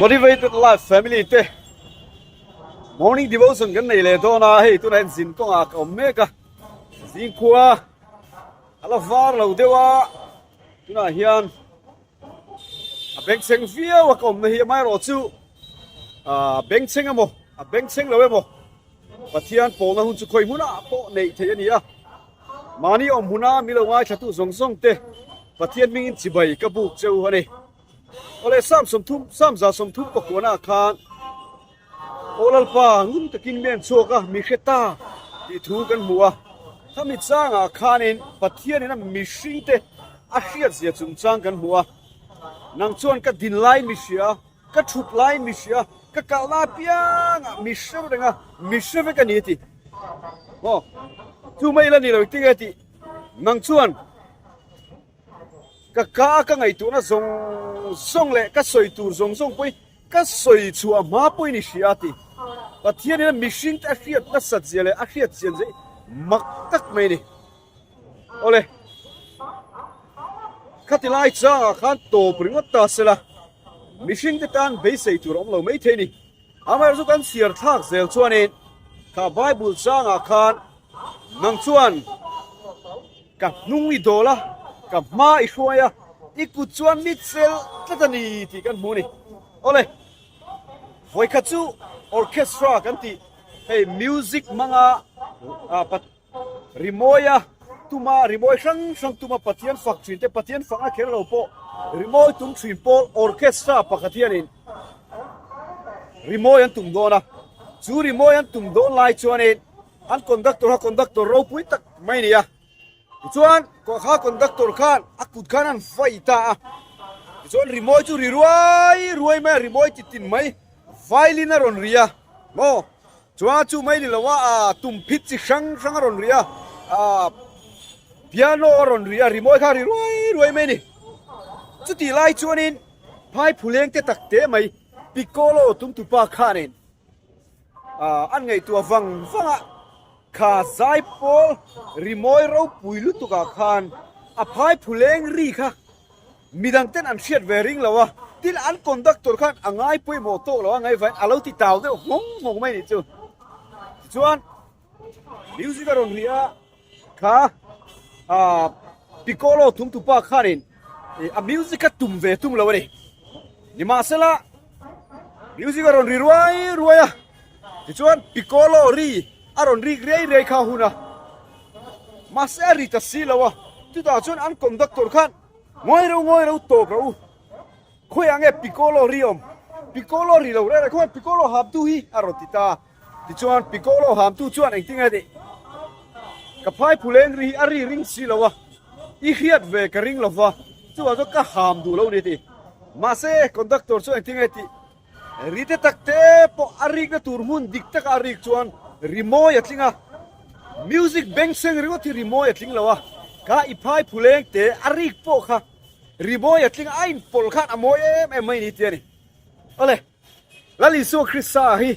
Motivated Life Family te Morning Devotion kan nei leh dawn a, hei tunah hian zin kawngah ka awm mek a, zingkhua a la var lo deuh a, tunah hian a bengchheng viau a ka awmna hi amaherawh chu ah bengchheng emaw a bengchheng lo emaw Pathian pawlna hun chu khawi hmunah pawh neih theih a ni a. Mahni awm huna mi lo ngaithlatu zawng zawng te Pathian hmingin chibai ka buk che u a ni. Awle Sam 30 Sam 130 pakuana khan Aw Lalpa ngun takin mi an chhuak a, mi hre ta tih thu kan hmu a. Khami changah khanin Pathianin a mihring te a hriatzia chungchang kan hmu a. Nang chuan ka din laiin mi hria. Ka thut laiin mi hria, ka kalna apiangah mi hre reng a, mi hre vek a ni a ti. Maw? Chu mai la ni lo engtin nge tih nang chuan ka ka a ka ngaihtuahna zawng zawng leh ka sawi tur zawng zawng pawhin ka sawi chhuah hma pawhin i hria a ti. Pathianin a mihringte a hriat nasat zia leh a hriat chian zia hi mak tak mai a ni. Awle, khati lai changah khan tawp ringawt ta sela, mihringte tan beisei tur a awm lo maithei a ni. Amaherawhchu chu kan chhiar thlak zel chuanin kha Bible changah khan nang chuan ka hnung i dawl a, ka hma i hruai a, i kut chuan mi chelh tlat a ni tih kan hmu a ni. Awle, vawikhat chu orchestra kan tih hei music hmanga Rimawia tuma rimawi hrang hrang tuma Pathian fak thin te, Pathian fakna kher lo pawh rimawi tum thin pawl orchestra pakhat hianin rimawi an tum dawn a. Chu rimawi an tum dawn lai chuanin an conductor kha conductor ropui tak mai a ni a. Tichuan kha conductor khan a kut khan an vai ta a. Tichuan rimawi chu ri ruai ruai mai a, rimawi ti tin mai violin a rawn ri a maw. Chuan chu mai ni lo a, ah tum phit chi hrang hrang a rawn ri a, ah piano a rawn ri a, rimawi kha a ri ruai ruai mai a ni. Chutih lai chuanin phai phuleng te tak te mai piccolo tumtupa khanin ah an ngaihtuah vang vang a, kha zaipawl rimawi ropui lutukah khan a phai phuleng ri kha Midang ten an hriat ve ring lo a, tin an conductor khan a ngai pawimawh tawk lo a ngaihvain a lo ti tau deuh nghawng nghawng mai nih chu. Tichuan music a rawn ri a, kha ah piccolo thumtupa khanin a music kha tum ve tum lo a ni. Nimahsela music a rawn ri ruai ruai a, tichuan piccolo ri a rawn rik riai riai kha hun a, mahse a ri ta si lo a, chutah chuan an conductor khan Ngawi reuh ngawi reuh tawp rawh u. Khawiah nge Piccolo ri awm? Piccolo ri lo reng reng khawiah Piccolo hamtu hi a rawn ti ta. Tichuan Piccolo hamtu chuan engtin nge tih? Ka phai phuleng ri hi a ri ring si lo a, i hriat ve ka ring lo va, chuvang chuan ka ham duh lo ni tih. Mahse conductor chuan engtin nge tih? Ri te tak te pawh a rikna tur hmun dik taka a rik chuan rimawi a tling a, music bengchheng ringawt hi rimawi a tling lo a, kha i phai phuleng te a rik pawh kha rimawi a tling a, a inpawlh khan a mawi em em mai ni tih a ni. Awle, Lal Isua Krista hi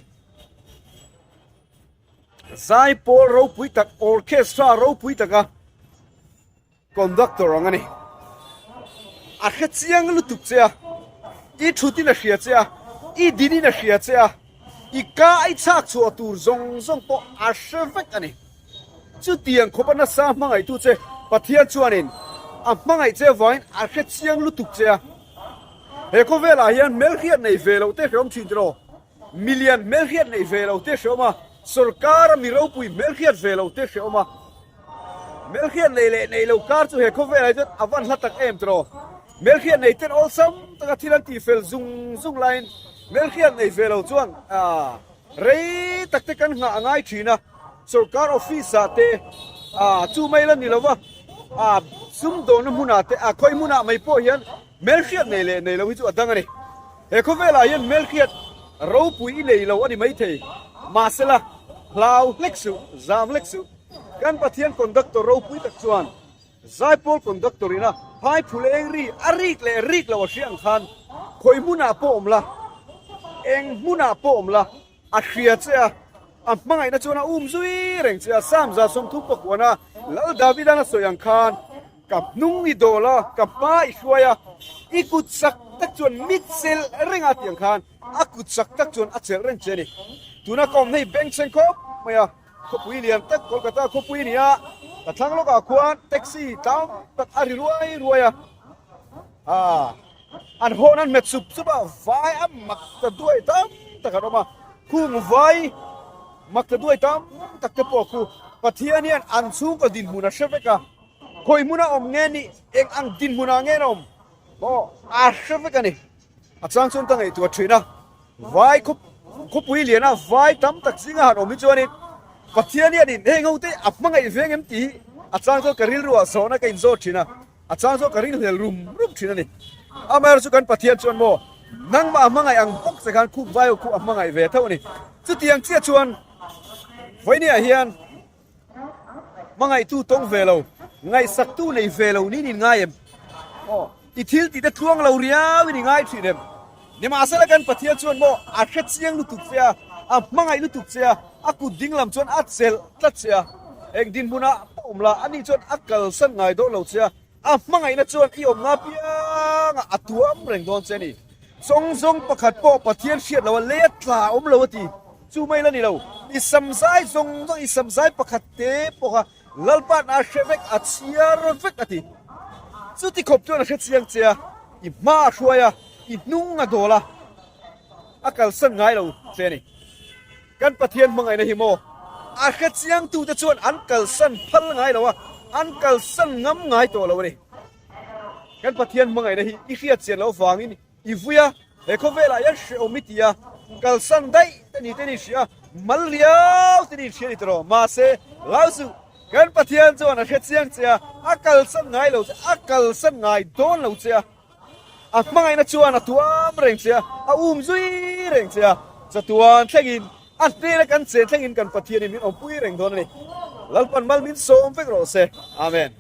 zaipawl ropui tak, orchestra ropui taka Conductor ang a ni. A hre chiang lutuk che a, i thutin a hria che a, i dinin a hria che a, i ka i chhak chhuah tur zawng zawng pawh a hre vek a ni. Chutiang khawpa nasa hmangaihtu che Pathian chuanin a hmangaih che avangin a hre chiang lutuk che a. He khawvelah hian hmelhriat nei ve loh te hreawm thin tiraw? Milian hmelhriat nei ve lo te hreawm a, sorkara mi ropui hmelhriat ve lo te hreawm a. Hmelhriat nei leh nei lo kar chu he khawvelah hi chuan a van hla tak em tiraw? Hmelhriat nei ten awlsam taka thil an tihfel zung zung laiin hmelhriat nei ve lo chuan rei tak te kan nghah a ngai thin a, sorkar office ah te chu mai la ni lo va, sumdawnna hmunah te khawi hmunah mai pawh hian Hmelhriat nei leh nei lo hi chu a dang a ni. He khawvelah hian hmelhriat ropui i nei lo a ni maithei. Mahsela, hlau hlek suh, zam hlek suh. Kan Pathian conductor ropui tak chuan Zaipawl conductor ina phai phuleng ri a rik leh rik lo a hria ang khan khawi hmunah pawh awm la, eng hmunah pawh awm la, a hria che a, a hmangaihna chuan a um zui reng che a. Psalm 39 Lal Davidan a sawi ang khan, Ka hnung i dawl a, ka hma i hruai a, i kut sak tak chuan mit sel reng a tih ang khan. A kut chak tak chuan a chelh reng che a ni. Tuna ka awm hei bengchheng khawp mai a, khawpui lian tak Kolkata khawpui a ni a, ka thlang lawkah khuan taxi tam tak a ri ruai ruai a, aaa an hawn an hmet sup sup a, vai a mak ta duai tam tak an awm a, khung vai mak ta duai tam tak te pawh khu Pathian hian an chhungkaw dinhmun a hre vek a, khawi hmuna awm nge nih eng ang dinhmunah nge an awm pawh a hre vek a ni. A chang chuan ka ngaihtuah thin a, vai khawpui liana vai tam tak zinga han awm hi chuanin Pathian hianin heng ho te a hmangaih veng em tih hi a chang chuan ka rilru ah zawhna ka inzawt thin a, a chang chuan ka ringhlel rum rum thin a ni. Amaherawhchu chu kan Pathian chuan maw nangmah a hmangaih ang bawk che khan khup vai ho khu a hmangaih ve tho a ni. Chutiang chiah chuan vawinia hian Hmangaihtu tawng ve lo, ngaihsaktu nei ve lo niin in ngai em? Aw, i thil tih te tluang lo riau in i ngai thin em? Nimahsela kan Pathian chuan maw a hre chiang lutuk che a, a hmangaih lutuk che a, a kut ding lam chuan a chelh tlat che a, eng dinhmunah pawh awm la, ani chuan a kalsan ngai dawn lo che a, A hmangaihna chuan i awm nga piangah a tuam reng dawn che a ni. Zawng zawng pakhat pawh Pathian hriat loha lei a tla awm lo a ti. Chu mai la ni lo, i samzai zawng zawng, i samzai pakhat te pawh kha Lalpa'n a hre vek, a chhiar vek a ti. Chuti khawp chuan a hre chiang che a, i hma a hruai a, i hnung a dawl a, a kalsan ngai lo che a ni. Kan Pathian hmangaihna hi maw? A hrechiangtute chuan an kalsan phal ngai lo a, an kalsan ngam ngai tawh lo a ni. Kan Pathian hmangaihna hi i hriatchian loh vangin i vui a, he khawvelah hian hrehawm i ti a, kalsan daih te ni te ni hria a, mal riau te ni hria a ni tawh lo. Mahse, lau suh, kan Pathian chuan a hrechiang che a, a kalsan ngai lo che, a kalsan ngai dawn lo che a. A hmangaihna chuan a tuam reng che a, a um zui reng che a, chatuan thlengin a hnena kan chen thlengin kan Pathianin min awmpui reng dawn a ni. Lalpan mal min sawm vek rawh se. Amen.